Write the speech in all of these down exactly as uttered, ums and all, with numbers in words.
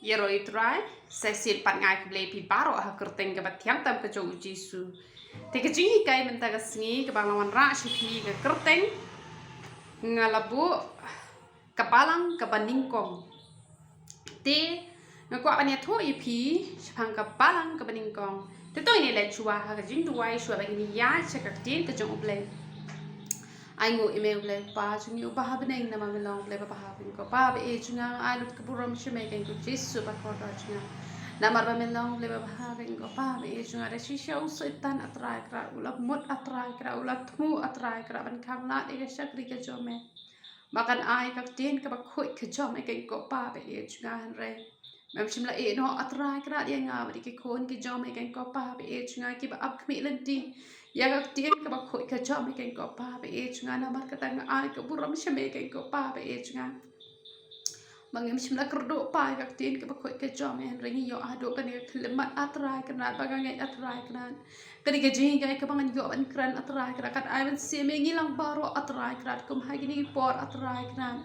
Ïaroh ïa u Trai, sa shisien pat nga ai khublei ïa phi baroh ha ka kyrteng kaba thiang tam ka jong u Jisu. Te ka jinghikai mynta ka sngi kaba nga wanrah sha phi ka kyrteng nga la buh ka balang kaba nyngkong. Te nga kwah ban ïathuh ïa phi shaphang ka balang kaba nyngkong. Te to ngin ïa leit shuwa ha ka jingduwai shuwa ba ngin ïaid sha ka ktien ka jong U Blei. Ai nguh ïa me U Blei Kpa jong ngi uba ha bneng, namar me long U Blei ba bha ha bneng ko Pa ba ïeit jong nga. Ai lut ka burom sha me keiñ ko Jisu ba kordor jong nga. Namar ba me long U Blei ba bha ha bneng ko Pa ba ïeit jong nga. Da shisha u Soitan A Trai Kynrad u la mut A Trai Kynrad, u la thmu A Trai Kynrad ban khang lad ïa ka shakri ka jong me. Ba kan ai ka ktien kaba khuid ka jong me keiñ ko Pa ba ïeit jong nga, hynrei mem shym la ïehnoh A Trai Kynrad ïa nga bad ïa ki khun ki jong me keiñ ko Pa ba ïeit jong nga, kiba ap khmih lynti ïa ka ktien kaba khuid ka jong me keiñ ko Pa ba ïeit jong nga. Namar kata nga ai ka burom sha me keiñ ko Pa ba ïeit jong nga. Ba ngim shym la kyrduh Pa ïa ka ktien kaba khuid ka jong me, hynrei ngi ïoh haduh kane ka khyllipmat A Trai Kynrad, ba nga ngeit A Trai Kynrad. Kane ka jinghikai kaba ngan ïoh ban kren A Trai Kynrad kan ai ban siem ïa ngi lang baroh A Trai Kynrad, kum ha kine ki por A Trai Kynrad.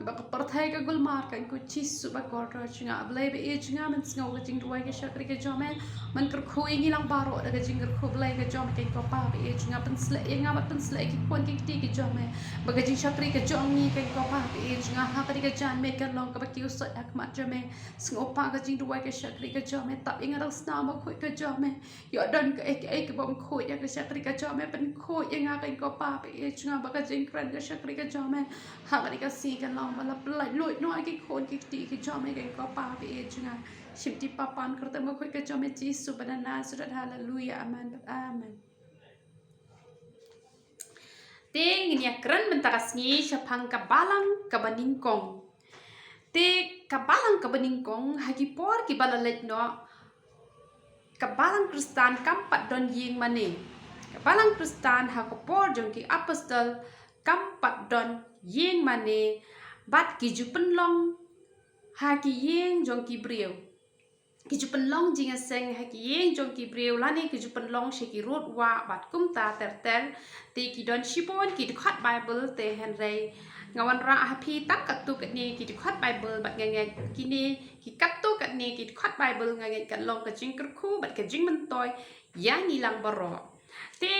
Kiba ka pyrthei ka gulmar keiñ ko Jisu ba kordor jong nga. A Blei ba ïeit jong nga, men sngew ka jingduwai ka shakri ka jong me. Men kyrkhu ïa ngi lang baroh da ka jingkyrkhu Blei ka jong me keiñ ko Pa ba ïeit jong nga. Pynshlei ïa nga bad pynshlei ïa ki khun ki kti ki jong me. Ba ka jingshakri ka jong ngi keiñ ko Pa ba ïeit jong nga ha kane ka janmiet kan long kaba kiew soit ha khmat jong me. Sngewbha ka jingduwai ka shakri ka jong me, tap ïa nga da ka snam ba khuid ka jong me. Ïoh don kaei kaei kaba ym khuid ïa ka shakri ka jong me, pynkhuid ïa nga keiñ ko Pa ba ïeit jong nga, ba ka jingkren ka shakri ka jong me ha kane ka sngi kan long ba la pynlait luid noh ïa ki khun ki kti ki jong me keiñ ko Pa ba ïeit jong nga. Shim ti papan kyrteng ba khuid ka jong me Jisu ba na Nasareth. Haleluya, amen bad amen. Te ngin ïa kren mynta ka sngi shaphang ka balang kaba nyngkong. Te ka balang kaba nyngkong ha ki por kiba la leit noh, ka balang Khristan kam pat don ïing mane. Ka balang Khristan ha ka por jong ki apostol kam pat don ïing mane, bad ki ju pynlong ha ki ïing jong ki briew. Ki ju pynlong jingïaseng ha ki ïing jong ki briew lane ki ju pynlong sha ki rud wah bad kumta ter ter. Te ki don shibun ki dkhot Baibl, te hynrei nga wanrah ha phi tang katto katne ki dkhot Baibl bad nga ngeit kine ki katto katne ki dkhot Baibl nga ngeit kan long ka jingkyrkhu bad ka jingmyntoi ïa ngi lang baroh. Te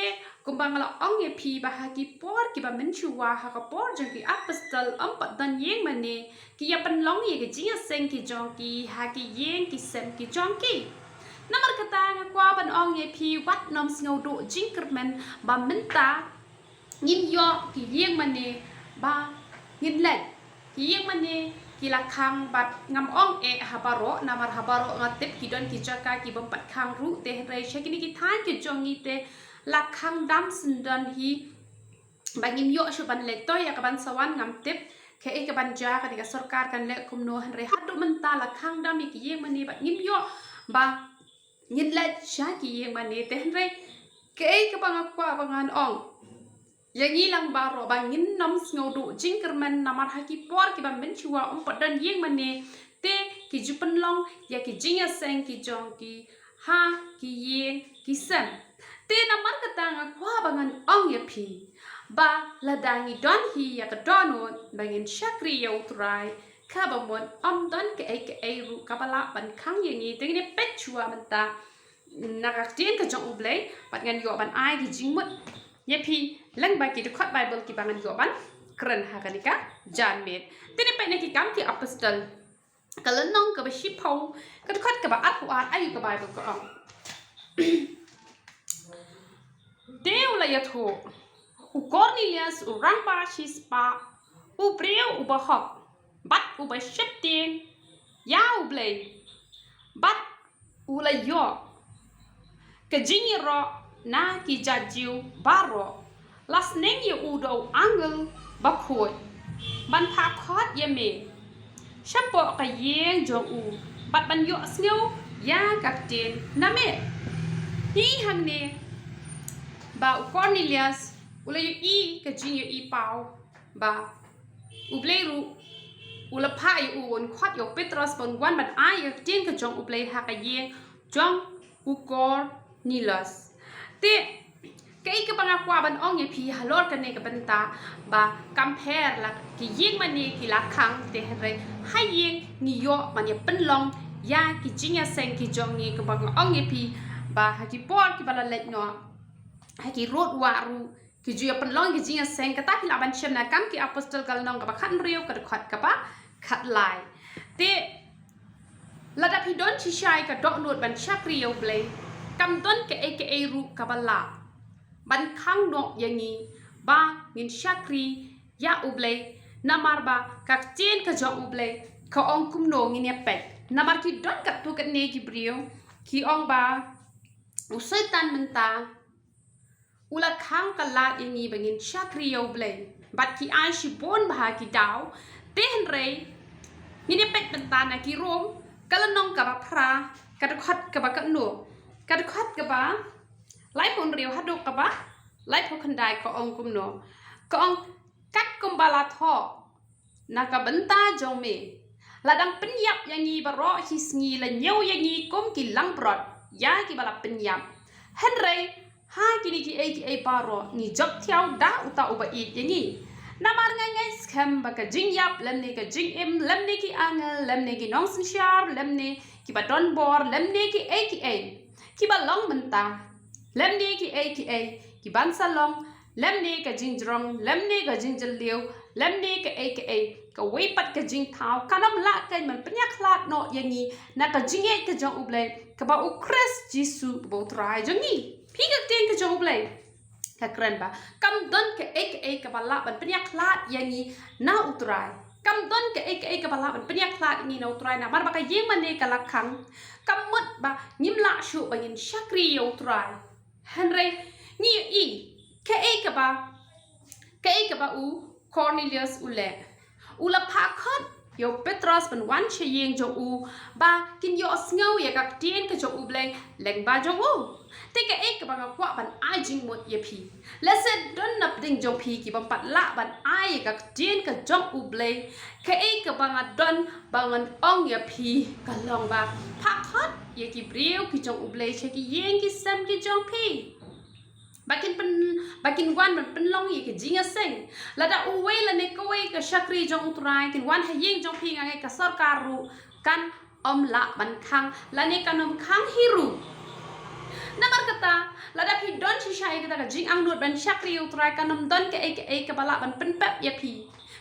kumba nga la ong ïa phi ba ha ki por kiba mynshuwa, ha ka por jong ki apostol, ym pat don ïing mane, ki ïa pynlong ïa ka jingïaseng ki jong ki ha ki ïing ki sem ki jong ki. Namar kata nga kwah ban ong ïa phi, wat nym sngewduh jingkyrmen ba mynta ngin ïoh ki ïing mane ba ngin leit. Ki ïing mane ki la khang bad ngam ong eh ha baroh, namar ha baroh nga tip ki don ki jaka ki bym pat khang ruh, te hynrei sha kine ki thaiñ ki jong ngi te la khang dam syndon hi ba ngim ïoh shuh ban leit. To ïa kaban sa wan ngam tip kaei kaban jia, kane ka sorkar kan leh kumno, hynrei haduh mynta la khang dam ïa ki ïing mane bad ngim ïoh ba ngin leit sha ki ïing mane, te hynrei kaei kaba nga kwah ba ngan ong ïa ngi lang baroh ba ngin nym sngewduh jingkyrmen, namar ha ki por kiba mynshuwa ym pat don ïing mane, te ki ju pynlong ïa ki jingïaseng ki jong ki ha ki ïing ki sem. Te namar kata nga kwah ba ngan ong ïa phi ba lada ngi don hi ïa ka dohnud ba ngin shakri ïa U Trai, kaba mut ym don kaei kaei ruh kaba lah ban khang ïa ngi. Te ngin ïa peit shuwa mynta na ka ktien ka jong U Blei bad ngan ïoh ban ai ki jingmut ïa phi lyngba ki dkhot Baibl kiba ngan ïoh ban kren ha kane ka janmiet. Te ngin ïa peit na Ki Kam ki Apostol, ka lynnong kaba shiphew, ka dkhot kaba arphew ar, aïu ka Baibl ka ong. Te u la ïathuh, u Kornelius u rangbah shispah, u briew uba hok bad uba sheptieng ïa U Blei, bad u la ïoh ka jingïaroh na ki jait Jiw baroh. La sneng ïa u da u angel bakhuid ban phah khot ïa me shapoh ka ïing jong u bad ban ïohsngew ïa ka ktien na me. Ngi hangne ba u Kornelius u la ïohi ka jingïohi paw ba U Blei ruh u la phah ïa u, un khot ïa u Petros ba un wan ban ai ïa ka ktien ka jong U Blei ha ka ïing jong u Kornelius. Te Kaei kaba nga kwah ban ong ïa phi halor kane ka bynta ba kam pher la ki ïing mane ki la khang, te hynrei ha ïing ngi ïoh ban ïa pynlong ïa ki jingïaseng ki jong ngi, kaba nga ong ïa phi ba ha ki por kiba la leit noh ha ki rud wah ruh ki ju ïa pynlong ki jingïaseng. Kata phi lah ban shem na Kam ki Apostol ka lynnong kaba khathynriew ka dkhot kaba khatlai. Te lada phi don shisha ïa ka dohnud ban shakri ïa U Blei, kam don kaei kaei ruh kaba lah ban khang noh ïa ngi ba ngin shakri ïa U Blei. Namar ba ka ktien ka jong U Blei ka ong kumno, ngin ïa peit. Namar ki don katto katne ki briew ki ong ba u Soitan mynta u la khang ka lad ïa ngi ba ngin shakri ïa U Blei, bad ki ai shibun bha ki daw. Te hynrei ngin ïa peit mynta na ki Rom ka lynnong kaba phra ka dkhot kaba katno, ka dkhot kaba laiphew hynriew haduh kaba laiphew khyndai, ka ong kumno? Ka ong, kat kumba la thoh na ka bynta jong me, la dang pynïap ïa ngi baroh shi sngi, la ñiew ïa ngi kum ki langbrot ïa kiba la pynïap. Hynrei ha kine kiei kiei baroh ngi jop thiaw da uta uba ïeit ïa ngi. Namar nga ngeit skhem ba ka jingïap, lymne ka jingim, lymne ki angel, lymne ki nongsynshar, lymne kiba don bor, lymne kiei kiei kiba long mynta, lymne kiei kiei kiban sa long, lymne ka jingjrong, lymne ka jingjylliew, lymne kaei kaei, kawei pat ka jingthaw kan ym lah kein ban pynïakhlad noh ïa ngi na ka jingngeit ka jong U Blei kaba U Khrist Jisu uba U Trai jong ngi. Phi, ka ktien ka jong U Blei ka kren ba kam don kaei kaei kaba lah ban pynïakhlad ïa ngi na U Trai. Kam don kaei kaei kaba lah ban pynïakhlad ïa ngi na U Trai, namar ba ka ïing mane ka la khang. Kam mut ba ngim lah shuh ba ngin shakri ïa U Trai. Hynrei ngi ïohi kaei kaba, kaei kaba u Cornelius u leh. U la phah khot ïa u Petros ban wan sha ïing jong u ba kin ïohsngew ïa ka ktien ka jong U Blei lyngba jong u. Te kaei kaba nga kwah ban ai jingmut ïa phi, lehse don na pdeng jong phi ki bym pat lah ban ai ïa ka ktien ka jong U Blei, kaei kaba nga don ba ngan ong ïa phi ka long ba phah khot ïa ki briew ki jong U Blei sha ki ïing ki sem ki jong phi, ba kin pyn, ba kin wan ban pynlong ïa ka jingïaseng. Lada uwei lane kawei ka shakri jong U Trai kin wan ha ïing jong phi, nga ngeit ka sorkar ruh kan ym lah ban khang lane kan ym khang hi ruh. Namar kata, lada phi don shisha ïa kata ka jingangnud ban shakri ïa U Trai, kan ym don kaei kaei kaba lah ban pynpep ïa phi.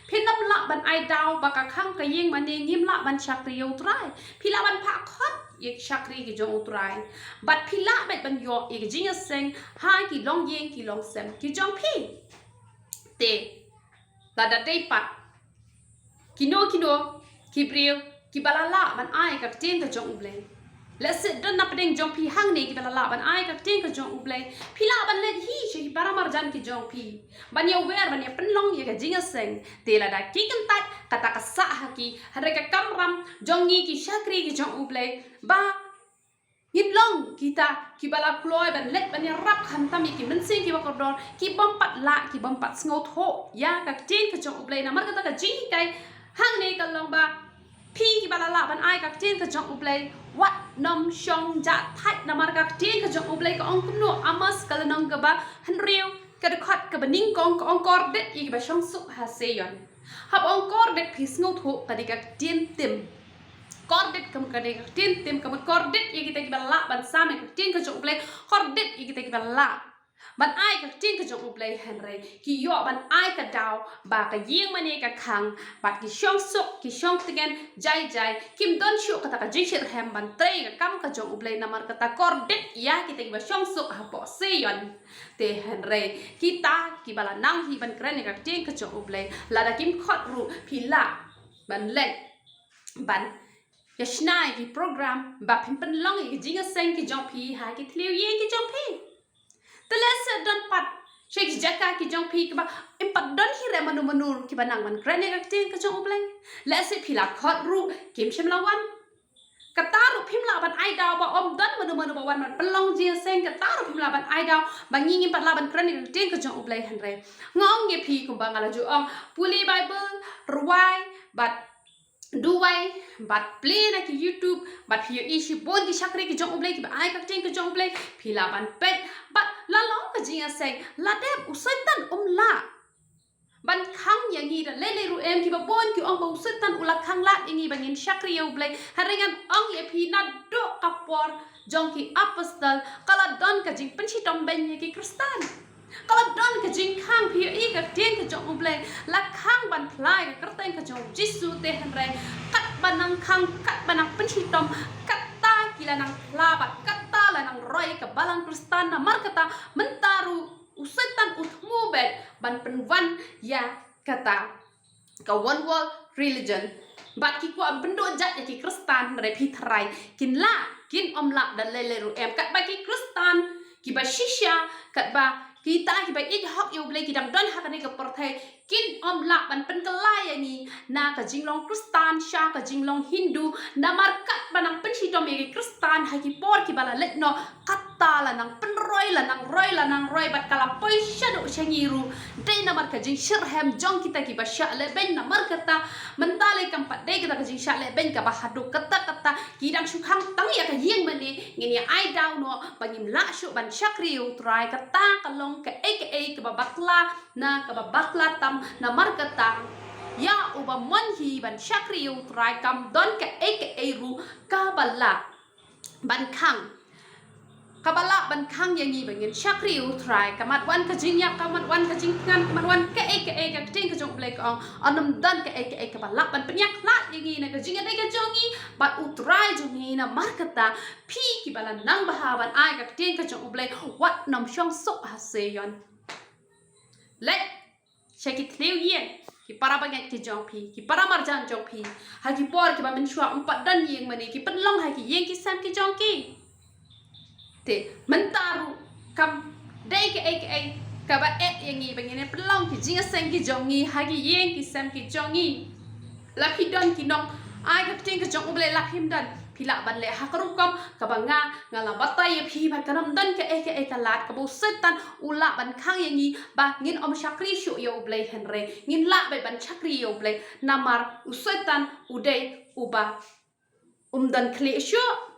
Phin ym lah ban ai daw ba ka khang ka ïing mane ngim lah ban shakri ïa U Trai. Phi lah ban phah khot ïa ki shakri ki jong U Trai, bad phi lah beit ban ïoh ïa ka jingïaseng ha ki longïing ki longsem ki jong phi. Te lada dei pat kino kino ki briew kiba la lah ban ai ka ktien ka jong U Blei, lehse don na pdeng jong phi hangne kiba la lah ban ai ka ktien ka jong U Blei, phi lah ban leit hi sha ki para marjan ki jong phi ban ïa wer, ban ïa pynlong ïa ka jingïaseng. Te lada ki kyntait, kata ka sah ha ki. Hynrei ka kamram jong ngi ki shakri ki jong U Blei ba ngin long kita kiba la kloi ban leit ban ïarap khamtam ïa ki mynsiem kiba kordor, ki bym pat lah, ki bym pat sngewthuh ïa ka ktien ka jong U Blei. Namar kata ka jinghikai hangne ka long ba phi kiba la lah ban ai ka ktien ka jong U Blei, wat nym shong jah thait, namar ka ktien ka jong U Blei ka ong kumno? Amos ka lynnong kaba hynriew ka dkhot kaba nyngkong ka ong, kordit ïa kiba shong suk ha Sion. Haba ong kordit, phi sngewthuh, ka dei ka ktien tim. Kordit ka mut ka dei ka ktien tim, ka mut kordit ïa kita kiba lah ban sam ïa ka ktien ka jong U Blei, kordit ïa kita kiba lah ban ai ka ktien ka jong U Blei. Hynrei ki ïoh ban ai ka daw ba ka ïing mane ka khang, bad ki shong suk, ki shong tngen jai jai, kim don shuh kata ka jingshitrhem ban trei ka kam ka jong U Blei, namar kata kordit ïa kita kiba shong suk hapoh Sion. Te hynrei kita kiba la nang hi ban kren ïa ka ktien ka jong U Blei, lada kim khot ruh, phi lah ban leit ban ïa shna ïa ki program ba phin pynlong ïa ki jingïaseng ki jong phi ha ki thliew ïing ki jong phi. Te lehse don pat sha ki jaka ki jong phi kiba im pat don hi re mano mano kiba nang ban kren ïa ka ktien ka jong U Blei. Lehse phi la khot ruh kim shym la wan. Kata ruh phim lah ban ai daw ba ym don mano mano ba wan ban pynlong jingïaseng. Kata ruh phim lah ban ai daw ba ngi ngim pat lah ban kren ïa ka ktien ka jong U Blei. Hynrei nga ong ïa phi kumba nga la ju ong, pule Bible, rwai, bad duwai, bad plie na ki YouTube, bad phi ïohi shibun ki shakri ki jong U Blei kiba ai ka ktien ka jong U Blei. Phi lah ban peit, bad la long ka jingïaseng, la dep, u Soitan um lah ban khang ïa ngi da lei lei ruh em. Kiba bun ki ong ba u Soitan u la khang lad ïa ngi ba ngin shakri ïa U Blei. Hynrei ngan ong ïa phi, naduh ka por jong ki apostol ka la don ka jingpynshitom beiñ ïa ki Khristan. Ka la don ka jingkhang, phi ïohi ka ktien ka jong U Blei, la khang ban phla ïa ka kyrteng ka jong U Jisu. Te hynrei katba nang khang, katba nang pynshitom, katta ki la nang phla bad katta la nang roi ka balang Khristan. Namar kata mynta ruh u Soitan u thmu beit ban pynwan ïa kata ka one world religion. Bad ki kwah pynduh jait ïa ki Khristan, hynrei phi tharai kin lah, kin ym lah da lei lei ruh em. Katba ki Khristan kiba shisha, katba kita kiba ïeit hok ïa U Blei ki dang don ha kane ka pyrthei, kin ym lah ban pynkylla ïa ngi na ka jinglong Khristan sha ka jinglong Hindu. Namar katba nang pynshitom ïa ki Khristan ha ki por kiba la leit noh, katta la nang pynroi, la nang roi, la nang roi, bad ka la poi shaduh sha ngi ruh. Dei namar ka jingshitrhem jong kita kiba shah lehbeiñ. Namar kata mynta lei kam pat dei kata ka jingshah lehbeiñ kaba haduh katta katta, ki dang shu khang tang ïa ka ïing mane. Ngin ïa ai daw noh ba ngim lah shuh ban shakri ïa U Trai. Kata ka long kaei kaei kaba bakla na kaba bakla tam. Namar kata ïa uba mon hi ban shakri ïa U Trai kam don kaei kaei ruh kaba lah ban khang, kaba lah ban khang ïa ngi ba ngin shakri ïa U Trai. Ka mat wan ka jingïap, ka mat wan ka jingthngan, ka mat wan kaei kaei. Ka ktien ka jong U Blei ka ong, ym don kaei kaei kaba lah ban pynïakhlad ïa ngi na ka jingïadei ka jong ngi bad U Trai jong ngi. Namar kata phi kiba la nang bha ban ai ka ktien ka jong U Blei, wat nym shong suk ha Sion. Leit sha ki thliew ïing, ki para bangeit ki jong phi, ki para marjan jong phi, ha ki por kiba mynshuwa ym pat don ïing mane, ki pynlong ha ki ïing ki sem ki jong ki. Te mynta ruh kam dei kaei kaei kaba eh ïa ngi ba ngin ïa pynlong ki jingïaseng ki jong ngi ha ki ïing ki sem ki jong ngi. La phi don ki nong ai ka ktien ka jong U Blei, la phim don, phi lah ban leh ha ka rukom kaba nga, nga la batai ïa phi bad kan ym don kaei kaei ka lad kaba u Soitan u lah ban khang ïa ngi ba ngin ym shakri shuh ïa U Blei. Hynrei ngin lah beit ban shakri ïa U Blei namar u Soitan u dei uba um don khlieh shuh.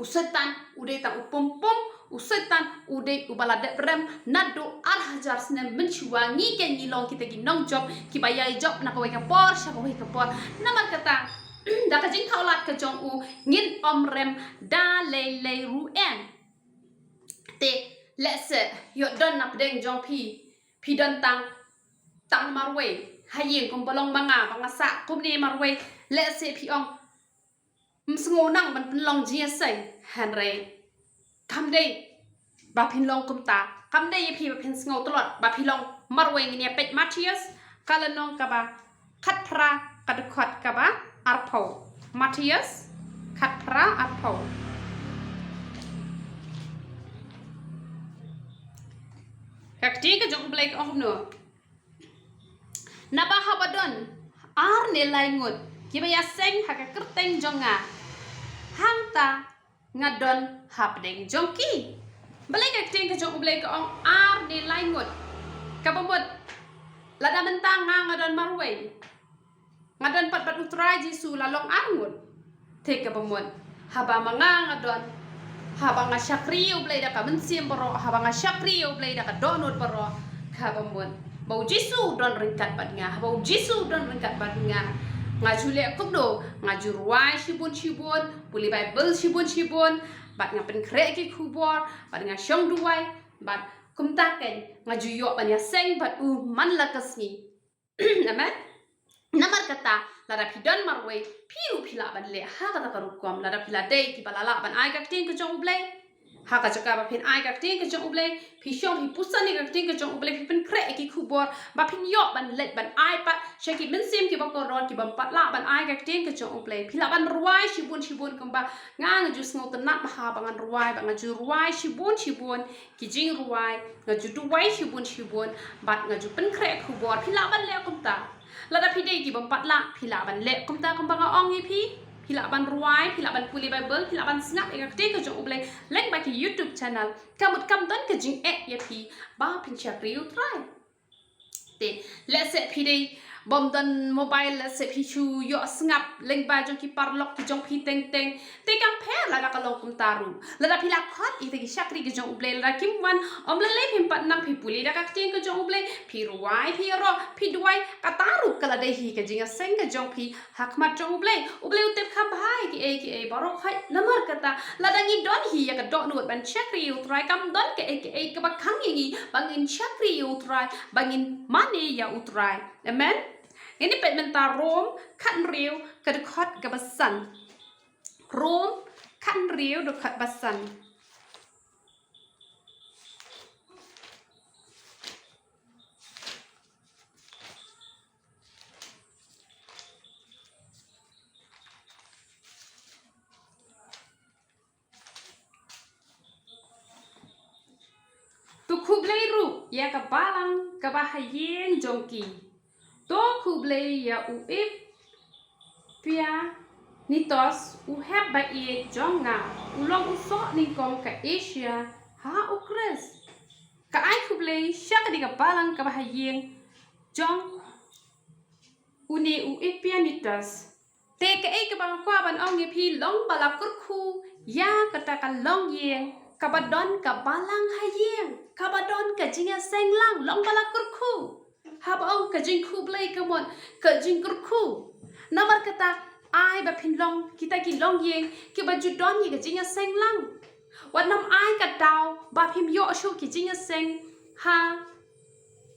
U Soitan u dei tang u pum pum, u Soitan u dei uba la dep rem naduh ar hajar snem mynshuwa. Ngi ken ngi long kita ki nongjop kiba ïai jop na kawei ka por sha kawei ka por. Namar kata da ka jingthaw lad ka jong u ngin ym rem da lei lei ruh em. Te lehse ïoh don na pdeng jong phi, phi don tang, tang marwei ha ïing kumba long ma nga, ba nga sah kumne marwei. Lehse phi ong, ym sngew nang ban pynlong jingïaseng. Hynrei kam dei ba phin long kumta, kam dei ïa phi ba phin sngew tlot ba phi long marwei. Ngin ïa peit Mathaios ka lynnong kaba khatphra, ka dkhot kaba arphew. Mathaios khatphra, arphew. Ka ktien ka jong U Blei ka ong kumno? Naba haba don ar ne lai ngut kiba ïaseng ha ka kyrteng jong nga, hangta nga don hapdeng jong ki. Balei ka ktien ka jong U Blei ka ong ar ne lai ngut? Kaba mut lada mynta nga, nga don marwei, nga don pat bad U Trai Jisu la long ar ngut. Te kaba mut haba ma nga nga don, haba nga shakri ïa U Blei da ka mynsiem baroh, haba nga shakri ïa U Blei da ka dohnud baroh, kaba mut ba U Jisu u don ryngkat bad nga. Haba U Jisu u don ryngkat bad nga, nga ju leh kumno? Nga ju rwai shibun shibun, pule Baibl shibun shibun, bad nga pynkhreh ki khubor, bad nga shong duwai, bad kumta kein nga ju ïoh ban ïaseng bad u man la ka sngi. Amen. Namar kata lada phi don marwei, phi ruh phi lah ban leh ha kata ka rukom. Lada phi la dei kiba la lah ban ai ka ktien ka jong U Blei, ha ka jaka ba phin ai ka ktien ka jong U Blei, phi shong phi puson ïa ka ktien ka jong U Blei, phi pynkhreh ïa ki khubor ba phin ïoh ban leit ban ai pat sha ki mynsiem kiba kordor, ki bym pat lah ban ai ka ktien ka jong U Blei. Phi lah ban rwai shibun shibun kumba nga, nga ju sngewtynnat bha ba ngan rwai, ba nga ju rwai shibun shibun ki jingrwai, nga ju duwai shibun shibun, bad nga ju pynkhreh khubor. Phi lah ban leh kumta. Lada phi dei ki bym pat lah, phi lah ban leh kumta kumba nga ong ïa phi. Phi lah ban rwai, phi lah ban pule Baibl, phi lah ban sngap ïa ka ktien ka jong U Blei lyngba ki YouTube channel. Ka mut kam don ka jingeh ïa phi ba phin shakri U Trai. Te lehse phi dei Bym don mobile, lehse phi shu ïoh sngap lyngba jong ki paralok ki jong phi teng teng. Te kam pher lada ka long kumta ruh. Lada phi la khot ïa kita ki shakri ki jong U Blei, lada kim wan, ym lei lei phim pat nang, phi pule da ka ktien ka jong U Blei, phi rwai, phi ïaroh, phi duwai, kata ruh ka la dei hi ka jingïaseng ka jong phi ha khmat jong U Blei. U Blei u tip kham bha ïa kiei kiei baroh khoit. Namar kata, lada ngi don hi ïa ka dohnud ban shakri ïa U Trai, kam don kaei kaei kaba khang ïa ngi ba ngin shakri ïa U Trai, ba ngin mane ïa U Trai. Amen. Ngin ïa peit mynta Rom khathynriew ka dkhot kaba san. Rom khathynriew dkhot ba san. To khublei ruh ïa ka balang kaba ha ïing jong ki. To khublei ïa u Epaphroditus, u hep ba ïeit jong nga, u long u soh nyngkong ka Asia ha U Khrist. Ka ai khublei sha kane ka balang kaba ha ïing jong une u Epaphroditus. Te kaei kaba nga kwah ban ong ïa phi, long ba la kyrkhu ïa kata ka longïing kaba don ka balang ha ïing, kaba don ka jingïaseng lang, long ba la kyrkhu. Haba ong ka jingkhublei ka mut ka jingkyrkhu. Namar kata, ai ba phin long kita ki longïing kiba ju don ïa ka jingïaseng lang. Wat nym ai ka daw ba phim ïoh shuh ki jingïaseng ha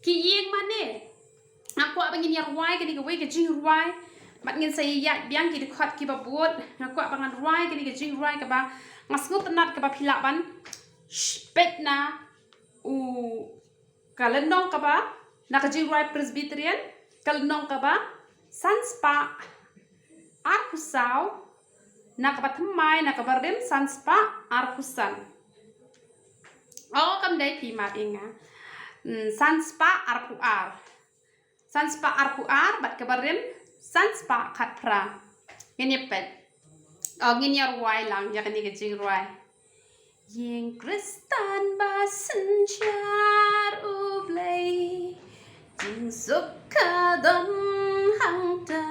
ki ïing mane. Nga kwah ba ngin ïa rwai kane kawei ka jingrwai. Bad ngin sa ïa ïaid biang ki dkhot kiba bud. Nga kwah ba ngan rwai kane ka jingrwai kaba nga sngewtynnat kaba phi lah ban sh-, peit na u, ka lynnong kaba na ka jingrwai Presbyterian, ka lynnong kaba san spah arphew saw, na kaba thymmai, na kaba rim san spah arphew san. Oh, kam dei phi map ïa nga. Hmm, san spah arphew ar. San spah arphew ar, bad kaba rim san spah khatphra. Ngin ïa peit. Oh, ngin ïa rwai lang ïa kane ka jingrwai. Ïing Khristan ba synshar U Blei, jingsuk ka don hangta.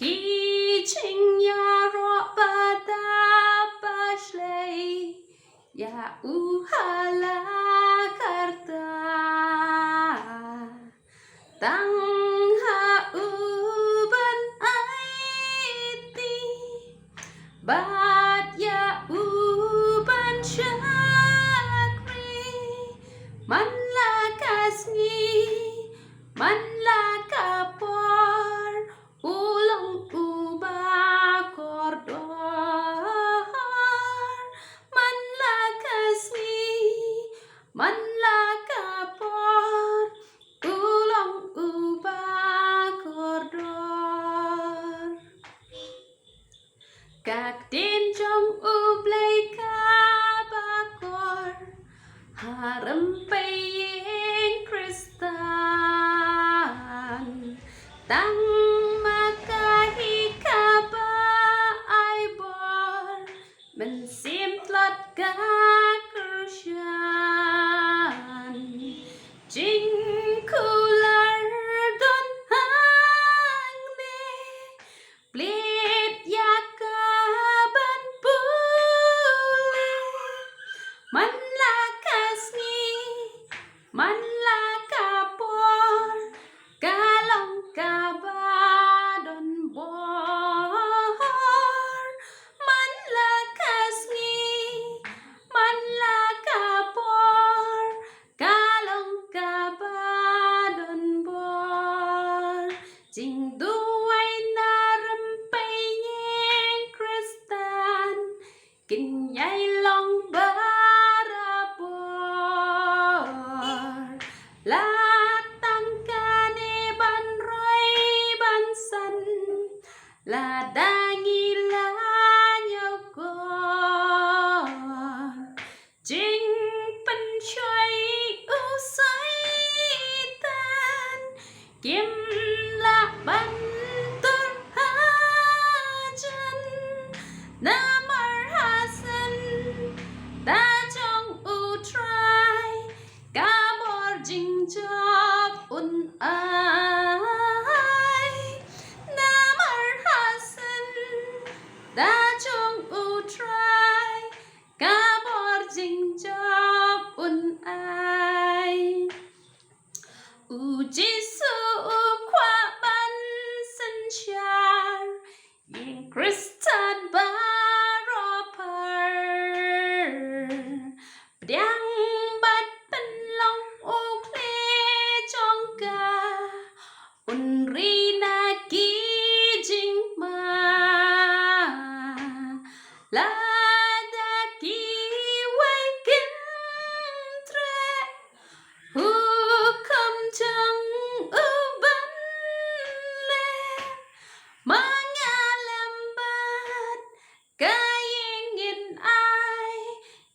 Ki jingïaroh ba dap ba shlei, ïa u ha la karta. Tang ha u ban aiti, bad ïa u ban shakri. Man la ka sngi, man la ka por, u long uba kordor. Man la ka sngi, man la ka por, u long uba kordor. Ka ktien jong U Blei kaba kor ha rympei ïing Khristan. Tang ma ka hi kaba ai bor, mynsiem tlot ka kyrshan. Jingkular don hangne, plie ïa ka ban pule. Man la ka sngi, man la ka por, ka long kaba don bor. Man la ka sngi, man la ka por, ka long kaba don bor. Jingduwai na rympei ïing Khristan, kin ïai long barabor. La tang kane ban roi ban san, lada ngi la ñiewkor. Jingpynshoi u Soitan, kim lah ban tur hajan. Namar ha senta jong U Trai, ka bor jingjop un Khristan baroh pyrshang bad pynlong u Khlieh jong ka, un ri na ki jingma, lada kiwei kin treh hukum jong u ban leh. Ma nga lem bad ka ïing ngin ai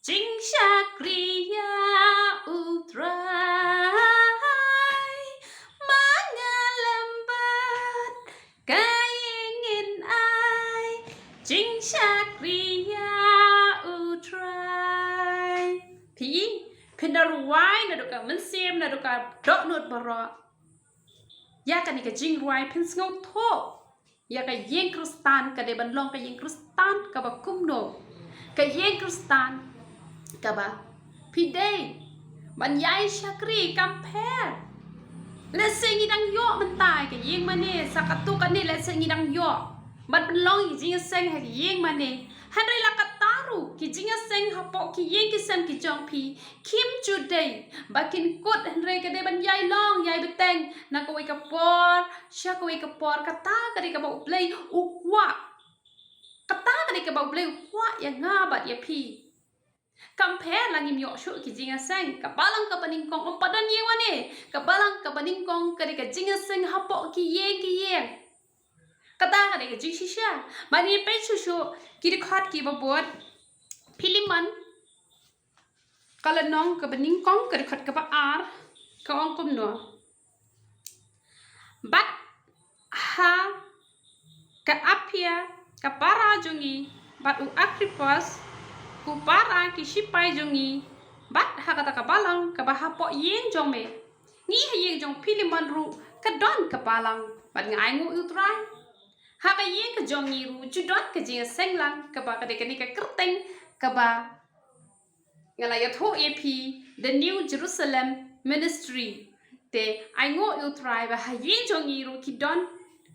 jingshakri ïa u Trai. Ma nga lem bad ka ïing ngin ai jingshakri ïa u Trai. Phi, phin da rwai naduh ka mynsiem, naduh ka dohnud baroh. Ïa kane ka jingrwai phin sngewthuh ïa ka ïing Khristan ka dei ban long ka ïing Khristan kaba kumno. Ka ïing Khristan kaba phi dei ban ïai shakri, kam pher. Lehse ngi dang ïoh mynta ka ïing mane, sa katto katne lehse ngi dang ïoh ban pynlong ïa ki jingïaseng ha ka ïing mane. Hynrei la katta ruh ki jingïaseng hapoh ki ïing ki sem ki jong phi kim ju dei ba kin kut, hynrei ka dei ban ïai long ïai bteng na kawei ka por sha kawei ka por. Kata ka dei kaba U Blei u kwah. Kata ka dei kaba U Blei u kwah ïa nga bad ïa phi. Kam pher la ngim ïoh shuh ki jingïaseng. Ka balang kaba nyngkong ym pat don ïing mane. Ka balang kaba nyngkong ka dei ka jingïaseng hapoh ki ïing ki ïing. Kata ka dei ka jingshisha. Ban ïa peit shuh shuh ki dkhot kiba bud. Philemon ka lynnong kaba nyngkong ka dkhot kaba ar, ka ong kumno: Bad ha ka Apia ka para jong ngi, bad u Arkhipus u para ki shipai jong ngi, bad ha kata ka balang kaba hapoh ïing jong me, ngi ha ïing jong Philemon ruh ka don ka balang, bad nga ainguh ïa u Trai ha ka ïing ka jong ngi ruh ju don ka jingïaseng lang, kaba ka dei kane ka kyrteng kaba nga la ïathuh ïa phi, The New Jerusalem Ministry. Te ainguh ïa u Trai ba ha ïing jong ngi ruh ki don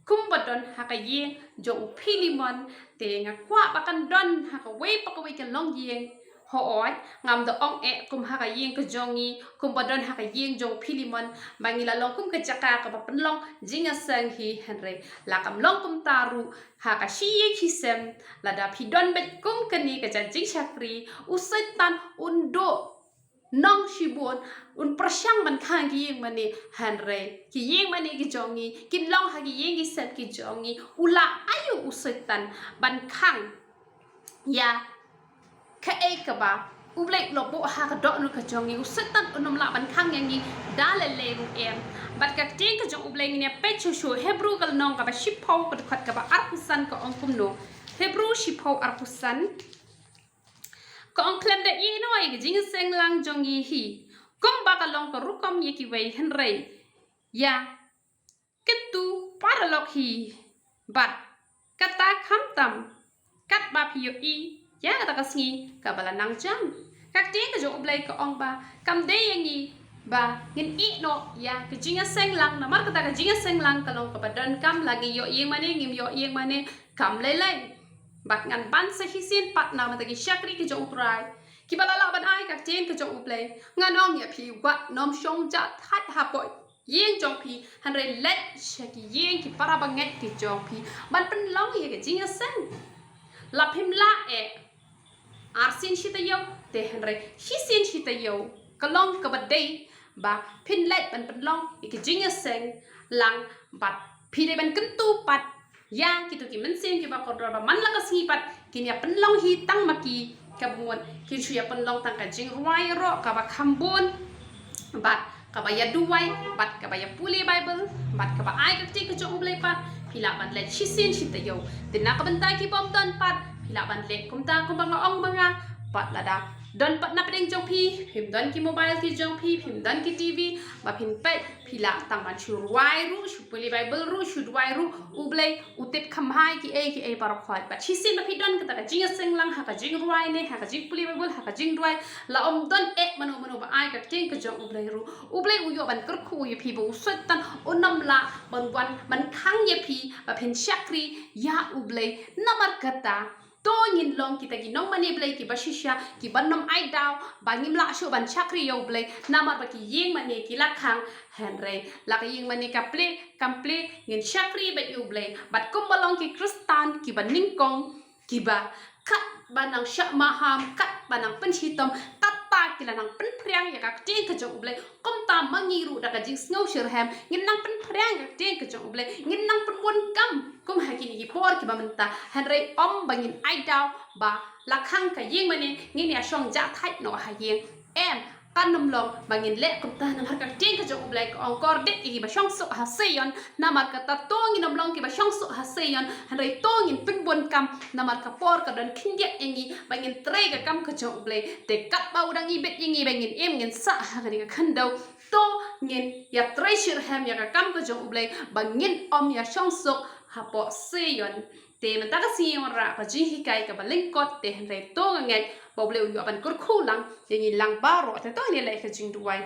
kumba don ha ka ïing jong u Philemon. Te nga kwah ba kan don ha kawei pa kawei ka longïing. Hooid, ngam da ong eh kum ha ka ïing ka jong ngi, kumba don ha ka ïing jong u Philemon, ba ngi la long kum ka jaka kaba pynlong jingïaseng hi, hynrei la kam long kumta ruh ha ka shi ïing shi sem. Lada phi don beit kum kane ka jait jingshakri, u Soitan un duh nong shibun, un pyrshang ban khang ki ïing mane, hynrei ki ïing mane ki jong ngi kin long ha ki ïing ki sem ki jong ngi. U la aïu u Soitan ban khang ïa kaei kaba U Blei u la buh ha ka dohnud ka jong ngi? U Soitan un ym lah ban khang ïa ngi da lei lei ruh em. Bad ka ktien ka jong U Blei ngin ïa peit shuh shuh, Hebru ka lynnong kaba shiphew ka dkhot kaba arphew san ka ong kumno. Hebru shiphew arphew san ka ong: Khlem da ïehnoh ïa ka jingïaseng lang jong ngi hi kumba ka long ka rukom ïa kiwei, hynrei ïa kyntu paralok hi. Bad kata khamtam katba phi ïohi ïa kata ka sngi kaba la nang jan. Ka ktien ka jong U Blei ka ong ba kam dei ïa ngi ba ngin ïehnoh ïa ka jingïaseng lang, namar kata ka jingïaseng lang ka long kaba donkam, la ngi ïoh ïing mane ngim ïoh ïing mane kam lei lei. Bad ngan ban sa shisien pat na ka bynta ki shakri ki jong U Trai kiba la lah ban ai ka ktien ka jong U Blei. Ngan ong ïa phi, wat nym shong jahthait hapoh ïing jong phi, hynrei leit sha ki ïing ki para bangeit ki jong phi ban pynlong ïa ka jingïaseng. La phim lah eh arsien shi taïew, te hynrei shisien shi taïew ka long kaba dei ba phin leit ban pynlong ïa ka jingïaseng lang. Bad phi dei ban kyntu pat ïa kito ki mynsiem kiba kordor ba man la ka sngi pat kin ïa pynlong hi tang ma ki, kaba mut kin shu ïa pynlong tang ka jingrwai ïaroh kaba kham bun, bad kaba ïa duwai, bad kaba ïa pule Baibl, bad kaba ai ka ktien ka jong U Blei pat. Phi lah ban leit shisien shi taïew. Te na ka bynta ki bym don pat, phi lah ban leit kumta kumba nga ong ma nga. Bad lada Don pat na pdeng jong phi, phim don ki mobile ki jong phi, phim don ki T V, ba phin peit, phi lah tang ban shu rwai ruh, shu pule Bible ruh, shu duwai ruh, U Blei u tip kham bha ïa kiei kiei baroh khoit. Bad shisien ba phi don kata ka jingïaseng lang ha ka jingrwai ne ha ka jingpule Bible, ha ka jingduwai, la ym don eh mano mano ba ai ka ktien ka jong U Blei ruh, U Blei u ïoh ban kyrkhu ïa phi ba u Soitan un ym lah ban wan ban khang ïa phi ba phin shakri ïa U Blei. Namar kata, to ngin long kita ki nongmane Blei kiba shisha, kiban ym ai daw ba ngim lah shuh ban shakri ïa U Blei, namar ba ki ïing mane ki la khang. Hynrei la ka ïing mane ka plie kam plie, ngin shakri beit ïa U Blei. Bad kumba long ki Khristan kiba nyngkong, kiba katba nang shah maham, katba nang pynshitom, kata ki la nang pynphriang ïa ka ktien ka jong U Blei. Kumta ma ngi ruh da ka jingsngew shitrhem ngin nang pynphriang ïa ka ktien ka jong U Blei, ngin nang pynbun kam kum ha kine ki por kiba mynta. Hynrei ym ba ngin ai daw ba la khang ka ïing mane, ngin ïa shong jah thait noh ha ïing. Em, kan ym long ba ngin leh kumta, namar ka ktien ka jong U Blei ka ong, kordit ïa kiba shongsuk ha Sion. Namar kata to ngin ym long kiba shongsuk ha Sion, hynrei to ngin pynbun kam, namar ka por ka don khyndiat ïa ngi ba ngin trei ka kam ka jong U Blei. Te katba u dang ibit ïa ngi ba ngin im ngin sah ha kane ka khyndew, to ngin ïa trei shitrhem ïa ka kam ka jong U Blei ba ngin ym ïa shongsuk hapoh Sion. Te mynta ka sngi wanrah ka jinghikai kaba lyngkot, te hynrei to nga ngeit ba U Blei u ïoh ban kyrkhu lang ïa ngi lang baroh. Te to ngin ïa leh ka jingduwai.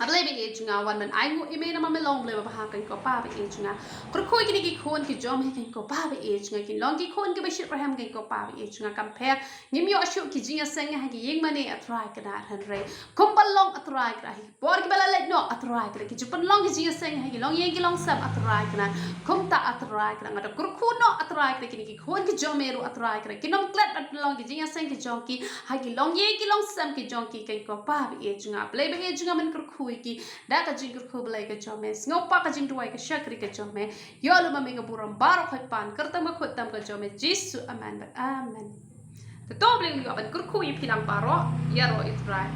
A Blei ba ïeit jong nga, wan ban ainguh ïa me namar me long U Blei ba bha, keiñ ko Pa ba ïeit jong nga. Kyrkhu ïa kine ki khun ki jong me, keiñ ko Pa ba ïeit jong nga, kin long ki khun kiba shitrhem, keiñ ko Pa ba ïeit jong nga. Kam pher ngim ïoh shuh ki jingïaseng ha ki ïing mane, A Trai Kynrad, hynrei kumba long, A Trai Kynrad, ha ki por kiba la leit noh, A Trai Kynrad, ki ju pynlong ki jingïaseng ha ki longïing ki longsem, A Trai Kynrad. Kumta, A Trai Kynrad, nga da kyrkhu noh, A Trai Kynrad, kine ki khun ki jong me ruh, A Trai Kynrad, kin ym klet ban pynlong ki jingïaseng ki jong ki ha ki longïing ki longsem ki jong ki, keiñ ko Pa ba ïeit jong nga. Blei ba ïeit jong nga, men kyrkhu ïa ki da ka jingkyrkhu Blei ka jong me, sngewbha ka jingduwai ka shakri ka jong me. Ïoh lum ma me nga burom baroh khoit, pan kyrteng ba khuid tam ka jong me Jisu. Amen bad amen. Te to Blei u ïoh ban kyrkhu ïa phi lang baroh, ïaroh ïa U Trai.